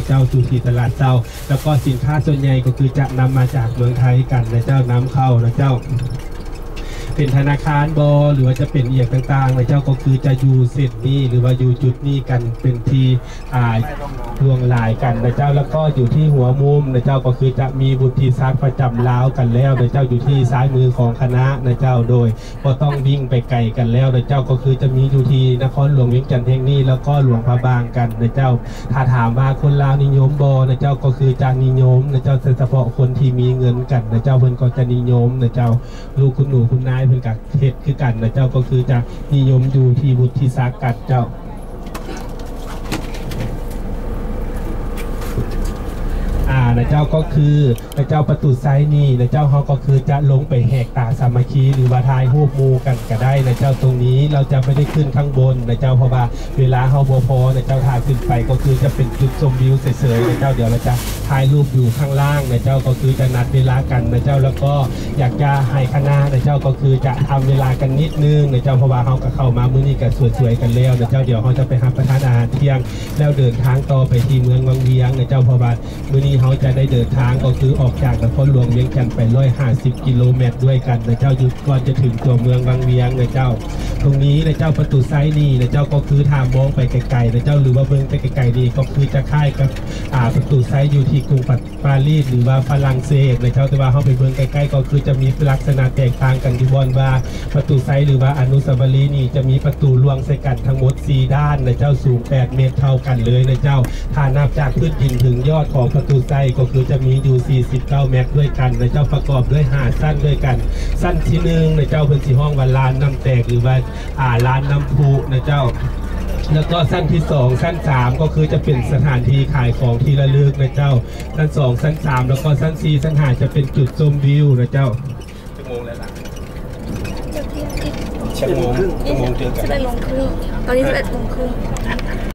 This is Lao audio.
ເຈົ້າ ຢູ່ທີ່ຕະຫຼາດເຊົ້າ ແລ້ວກໍສິນຄ້າສ່ວນໃຫຍ່ກໍຄືຈະນຳມາຈາກເມືອງໄທກັນນະເຈົ້າ ນຳເຂົ້ານະເຈົ້າ ເປັນທະນາຄານບໍ ຫຼືວ່າຈະເປັນອີ່ຫຍັງຕ່າງໆນະເຈົ້າ ກໍຄືຈະຢູ່ເສັ້ນນີ້ ຫຼືວ່າຢູ່ຈຸດນີ້ກັນເປັນທີ່ ອ່າ ຫຼວງຫຼາຍກັນນະເຈົ້າ ແລ້ວກໍຢູ່ທີ່ຫົວມຸມນະເຈົ້າ ກໍຄືຈະມີວຸດທິສັກປະຈຳລາວກັນແລ້ວນະເຈົ້າ ຢູ່ທີ່ຊ້າຍມືຂອງຄະນະນະເຈົ້າ ໂດຍບໍ່ຕ້ອງວິ່ງໄປໄກກັນແລ້ວນະເຈົ້າ ກໍຄືຈະມີຢູ່ທີ່ນະຄອນຫຼວງວຽງຈັນແຫ່ງນີ້ ແລ້ວກໍຫຼວງພະບາງກັນນະເຈົ້າ. ຖ້າຖາມວ່າຄົນລາວນິຍົມບໍ່ນະເຈົ້າ ກໍຄືຈະນິຍົມນະເຈົ້າ ໂດຍສະເພາະຄົນທີ່ມີເງິນກັນນະເຈົ້າ ເພິ່ນກໍຈະນິຍົມນະເຈົ້າ ລູກຄຸນໜູຄຸນນາຍເພິ່ນກໍເຮັດຄືກັນນະເຈົ້າ ກໍຄືຈະນິຍົມຢູ່ທີ່ວຸດທິສັກກັນເຈົ້າ. ອ່າ ນະເຈົ້າ ກໍຄືນະເຈົ້າ ປະຕູໄຊນີ້ນະເຈົ້າ ເຮົາກໍຄືຈະລົງໄປແຫກຕາສາມັກຄີ ຫຼືວ່າຖ່າຍຮູບໝູ່ກັນກໍໄດ້ນະເຈົ້າ. ຕົງນີ້ເຮົາຈະບໍ່ໄດ້ຂຶ້ນຂ້າງບົນນະເຈົ້າ ເພາະວ່າເວລາເຮົາບໍ່ພໍນະເຈົ້າ ຖ້າຂຶ້ນໄປກໍຄືຈະເປັນຈຸດຊົມວິວເສີຍໆນະເຈົ້າ. ດຽວເຮົາຈະຖ່າຍຮູບຢູ່ຂ້າງລ່າງນະເຈົ້າ ກໍຄືຈະນັດເວລາກັນນະເຈົ້າ ແລ້ວກໍ ຢາກຈະໃຫ້ຄະນະນະເຈົ້າ ກໍຄືຈະທຳເວລາກັນນິດໜຶ່ງນະເຈົ້າ ເພາະວ່າເຮົາກໍເຂົ້າມາມື້ນີ້ກໍສວຍໆກັນແລ້ວນະເຈົ້າ. ດຽວເຮົາຈະໄປຮັບປະທານອາຫານທ່ຽງ ແລ້ວເດີນທາງຕໍ່ໄປທີ່ເມືອງວັງວຽງນະເຈົ້າ ເພາະວ່າມື້ນີ້ເຮົາຈະໄດ້ເດີນທາງ ກໍຄືອອກຈາກນະຄອນຫຼວງວຽງຈັນໄປຮ້ອຍຫ້າສິບກິໂລແມັດດ້ວຍກັນນະເຈົ້າ ຢູ່ກ່ອນຈະເຖິງຕົວເມືອງວັງວຽງນະເຈົ້າ. ຕົງນີ້ນະເຈົ້າ ປະຕູໄຊນີ້ນະເຈົ້າ ກໍຄືຖ້າມອງໄປໄກໆນະເຈົ້າ ຫຼືວ່າເບິ່ງໄປໄກໆນີ້ ກໍຄືຈະຄ້າຍກັບ ອ່າ ປະຕູໄຊຢູ່ທີ່ກຸງປາ ປາຣີສ ຫຼືວ່າຝຣັ່ງເສດນະເຈົ້າ ແຕ່ວ່າເຮົາໄປເບິ່ງໃກ້ໆ ກໍຄືຈະມີລັກສະນະແຕກຕ່າງກັນ ທີ່ບ່ອນວ່າປະຕູໄຊ ຫຼືວ່າອະນຸສາວະລີນີ້ ຈະມີປະຕູລວງໃສ່ກັນທັງໝົດສີ່ດ້ານນະເຈົ້າ ສູງແປດເມັດເທົ່າກັນເລີຍນະເຈົ້າ. ຖ້ານັບຈາກພື້ນດິນເຖິງຍອດຂອງປະຕູໄຊ ກໍຄືຈະມີຢູ່ສີ່ສິບເກົ້າແມັດດ້ວຍກັນນະເຈົ້າ ປະກອບດ້ວຍຫ້າຊັ້ນດ້ວຍກັນ. ຊັ້ນທີໜຶ່ງນະເຈົ້າ ເພິ່ນຊິຮ້ອງວ່າລານນ້ຳແຕກ ຫຼືວ່າ ອ່າ ລານນ້ຳພຸນະເຈົ້າ ແລ້ວກໍຊັ້ນທີສອງ ຊັ້ນສາມ ກໍຄືຈະເປັນສະຖານທີ່ຂາຍຂອງທີ່ລະລຶກນະເຈົ້າ. ຊັ້ນສອງ ຊັ້ນສາມ ແລ້ວກໍຊັ້ນສີ່ ຊັ້ນຫ້າ ຈະເປັນຈຸດຊົມວິວນະເຈົ້າ. ຈັກໂມງແລ້ວລະ? ຈັກໂມງ? ຈັກໂມງ? ສິບເອັດໂມງເຄິ່ງ ຕອນນີ້ສິບເອັດໂມງເຄິ່ງ.